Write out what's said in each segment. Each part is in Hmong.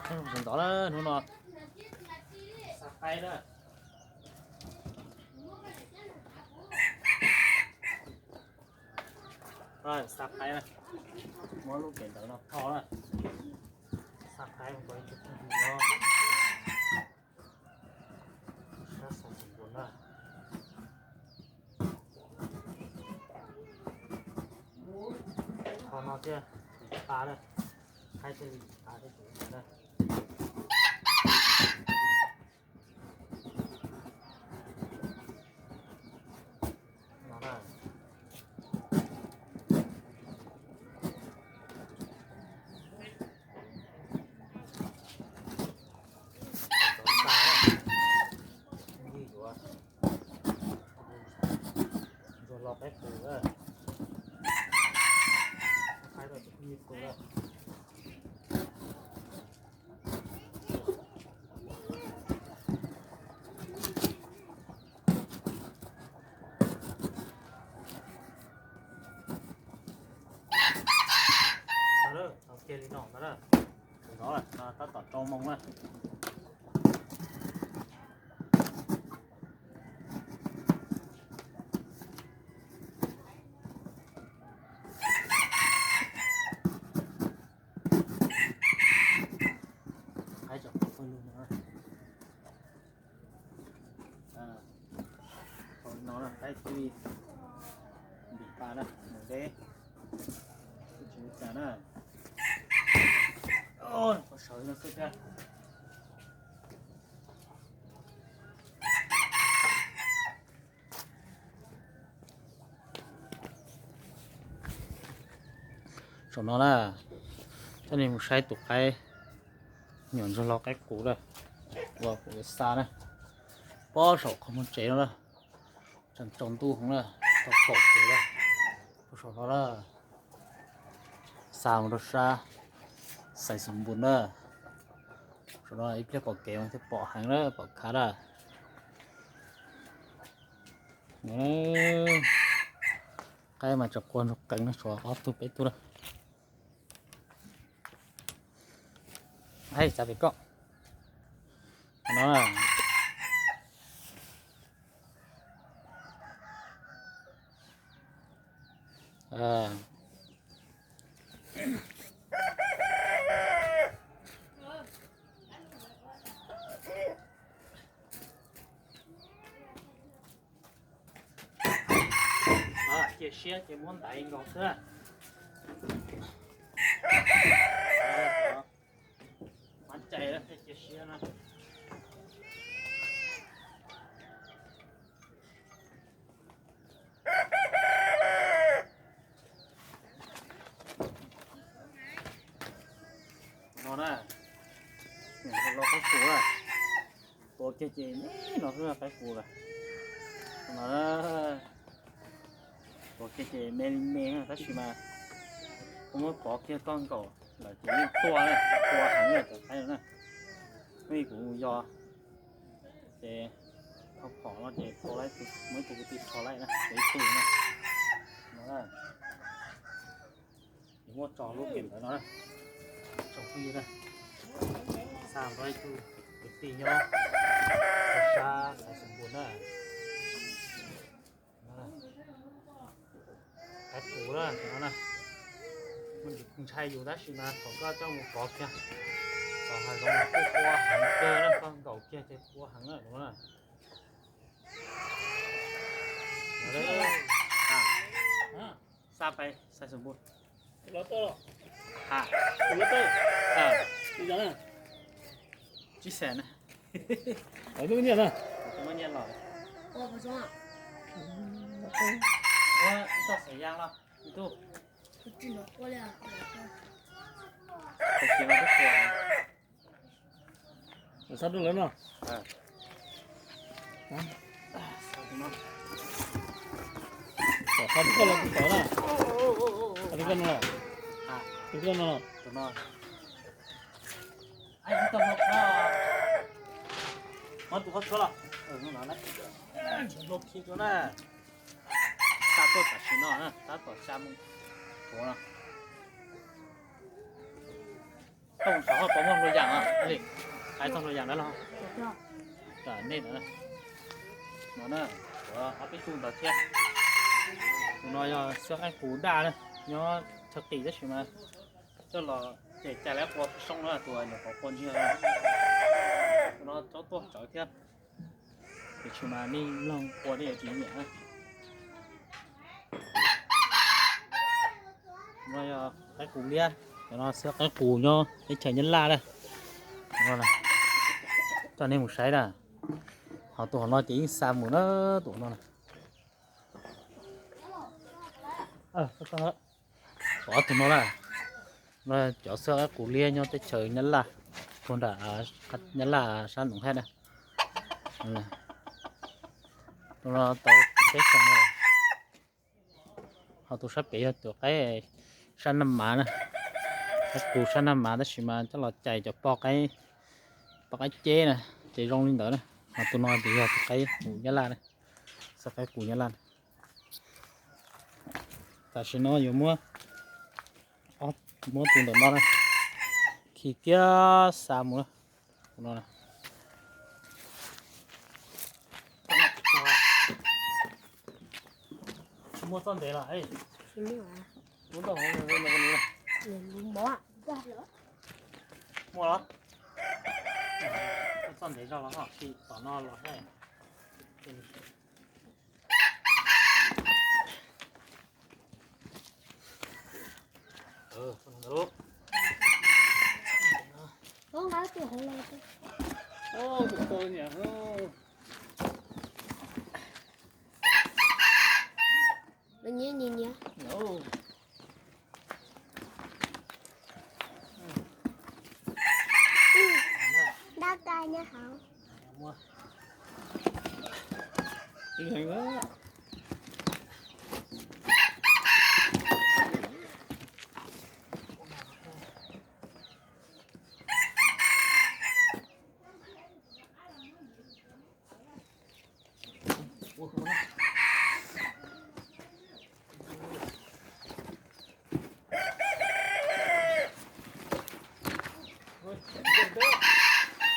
Sawv ntxov na, hnub no xa qaib na. Xa qaib na, muab lub kev ntawd no tho na. Xa qaib mus kom ib tug phooj ywg no sab xov xwm npua na. Qhov no thiaj li pa na, qaib thiaj li pa tej tus na. No na. Ntsuag xa, ntsuag yuav, ntsuag lo qaib qus na. Qaib rau tus phooj ywg qus na. Tau kiag li no ntag na. Tus no tab tom rau moo na. Qaib tseem pw lug no. Thaum no qaib twb ntim pa na, mus deb, twb tsis ua cas na. Qhov sawv no xwb thiab. Saum no na, coj nej mus saib tus qaib nyuam ntsuag lo qaib qus na, uas kuv yuav xa na, pob saum qhov muag tsev no na, tseem tsaus ntuj heev na, tau kaum kev na, puag saum no na, xa mus rau sab Xais Xus Npus na, saum no ib pliag pom kev mas thiaj pom heev na, pom khav na. Qaib mas tseem qua ntsuag qees na, tshuav ob tug peb tug na. Hais txav pem koj no. Cia siab ces muab ntaiv nkaus xwb. Mab cai thiaj cia siab na. No na, lo qaib qus na, tuav kiag ces no xwb qaib qus lawm. No, tuav kiag ces me li me tab sis mas kuv muab pov kiag koj nkaum lawm ces yeej tua, tua heev cov qaib no na. Hnub ib kuv mus yos ces thau phom no ces tau lawm, muab ib tug kwv tij tho lawm na, ces ib tug na. No na, yuav muab tso lub kev ntawd no na, tsoom phooj ywg na, xa rau ib tug kwv tij nyob sab Xais Xus Npus na. Qaib qus na, ntshai yus tab sis mas thaum koj coj mus pov kiag tom hav zoov los kuj qua heev kawg na, koj nkaum kiag ces qua heev na no na. Xa pais Xais Xus Npus. Tsib xees na. Muab nyiaj los. Muab ib txoj xaim yas los ib tug. Sab rau lawv no. Tom qhov koj los kuv tom na. Tus koj no los. Tus koj no los. Muab tus koj tshuab los. Tsis hlub khi rau na. Xa tuaj tam sim no na, tab tom xa mus tuav no. Tooj xyov ho puas muaj hlua yam no li, hais txog hlua yam ntawd los. Tam nej ntawd no na, ob peb tug ntawd thiab. Tus no yog xwb qaib qus daj na, nyob Thaib Qis tab sis mas coj los ces cais lawv qhua soob na, tus nyuam qhuav qhua ntsiag. Tus no tsob tuaj tsawv thiab, tiam sis mas nej leej qhua nej yuav tsis nyiam na. No yog qaib qus liab, cov no xwb qaib qus nyob teb chaws Nyab Laj na. Coj nej mus saib na. Ho tus hauv no ces yeej xa mus na, tus no na. Ob tug no na, cov xwb qaib qus liab nyob teb chaws Nyab Laj, tuag nram Nyab Laj sab Noom Hab na. Tus no tau peb xyoos no. Ho tus sab pem yog tus qaib sab Naj Mav na, qaib qus sab Naj Mav tab sis mas coj los cais cov poj qaib, poj qaib ceb na, ces zoo li ntawd na. Ho tus no ces yog tus qaib qus Nyab Laj na, xwb qaib qus Nyab Laj na. Tam sim no yuav muab, muab tus ntawm no na, khi kiag xa mus na. Tus no na. Tsis muaj txoj ntev los. Muaj los? Txoj ntev zog los ho tsis tom no los. Nyiam nyiam nyiam. Dab cai nyob hauv.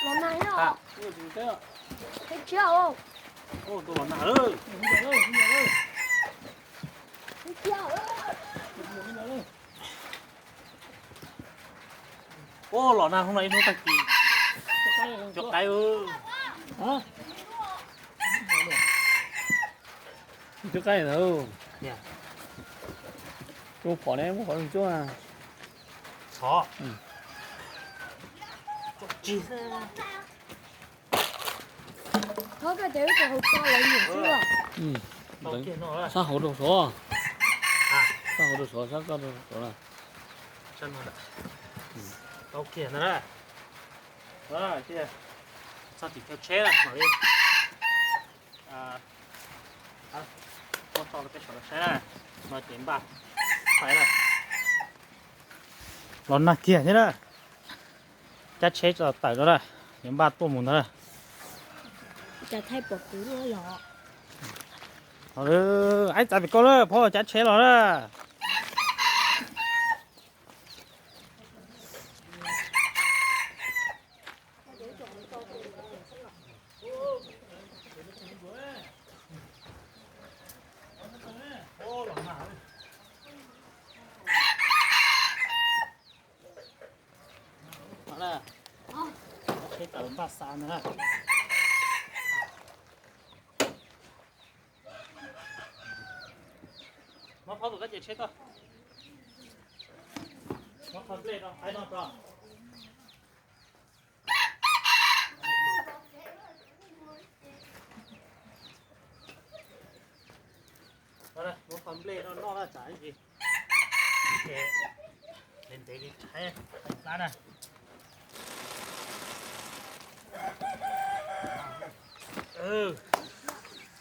Los nag thiab. Peb tshiab os. Peb tshiab. Ua los nag hnub no ib hnub tag kis. Cov qaib, cov qaib ntawd. Tus phom ne, muab phom cuab. Xov. Sab hauv rau sov. Sab hauv rau sov, sab koj rau sov na. Tau kiag ntag na. Txog tim chaw tsheb na mam li muab tso rau peb sawv daws saib na. No ces npaj fais na. Los nag kiag thiab na. Cab tsheb tso tawm rau na, yuav npaj tuaj mus ntag na. Aib txav pem koj na, phob cab tsheb los na. Tsheb tawm npaj xa ntag na. Muab phob tus kab ces tsheb tuaj. Muab qhov nplej rau qaib noj tso. Muab qhov nplej rau noj na, tsam ib ntsis ntev ntev li tshaib plab na.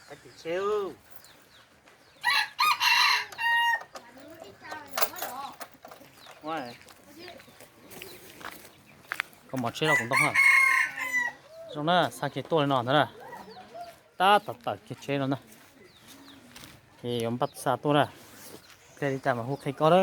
Qaib tim tsheb. Koj mov tsheb los kuv ntoo ha. Zoo na, xa kiag tuaj li no ntag na. Tab tom tawm kiag tsheb no ntag. Ces yuav npaj xa tuaj na. Pliag li cas mas hu qhia koj na.